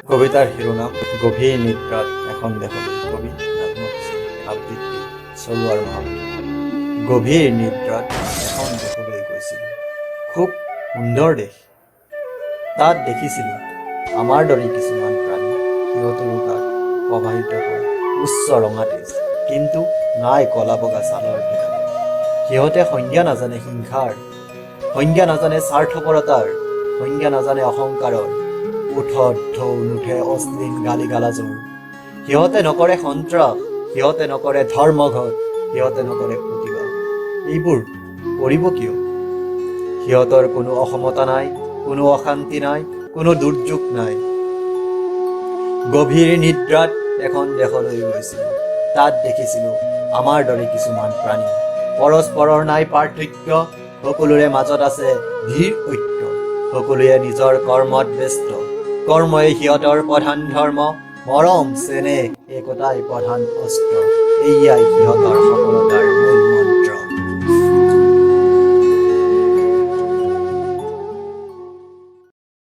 কবিতাৰ শিৰোনাম গভীৰ নিদ্ৰাত এখন দেশলৈ। কবি নাজমল হুছেইন। আবৃত্তি চলোৱাৰ মাহমুদ। গভীৰ নিদ্ৰাত এখন দেশলৈ গৈছিলোঁ। খুব সুন্দৰ দেশ। তাত দেখিছিলোঁ আমাৰ দৰে কিছুমান প্ৰাণী। সিহঁতৰো গাত প্ৰবাহিত হয় উচ্চ ৰঙা তেজ, কিন্তু নাই কলা বগা ছালৰ ভেদাভেদ। সিহঁতে সংজ্ঞা নাজানে হিংসাৰ, সংজ্ঞা নাজানে স্বাৰ্থপৰতাৰ, সংজ্ঞা নাজানে অহংকাৰৰ। ওঠত ঢৌ নুঠে অশ্লীল গালি গালাজৰ। সিহঁতে নকৰে সন্ত্ৰাস, সিহঁতে নকৰে ধৰ্মঘট, সিহঁতে নকৰে প্ৰতিবাদ। এইবোৰ কৰিব কিয়? সিহঁতৰ কোনো অসমতা নাই, কোনো অশান্তি নাই, কোনো দুৰ্যোগ নাই। গভীৰ নিদ্ৰাত এখন দেশলৈ গৈছিলোঁ। তাত দেখিছিলোঁ আমাৰ দৰে কিছুমান প্ৰাণী। পৰস্পৰৰ নাই পাৰ্থক্য। সকলোৰে মাজত আছে ধীৰ ঐক্য। সকলোৱে নিজৰ কৰ্মত ব্যস্ত। কৰ্মই সিহঁতৰ প্ৰধান ধৰ্ম। মৰম, চেনেহ, একতাই প্ৰধান অস্ত্ৰ। এয়াই সিহঁতৰ সফলতাৰ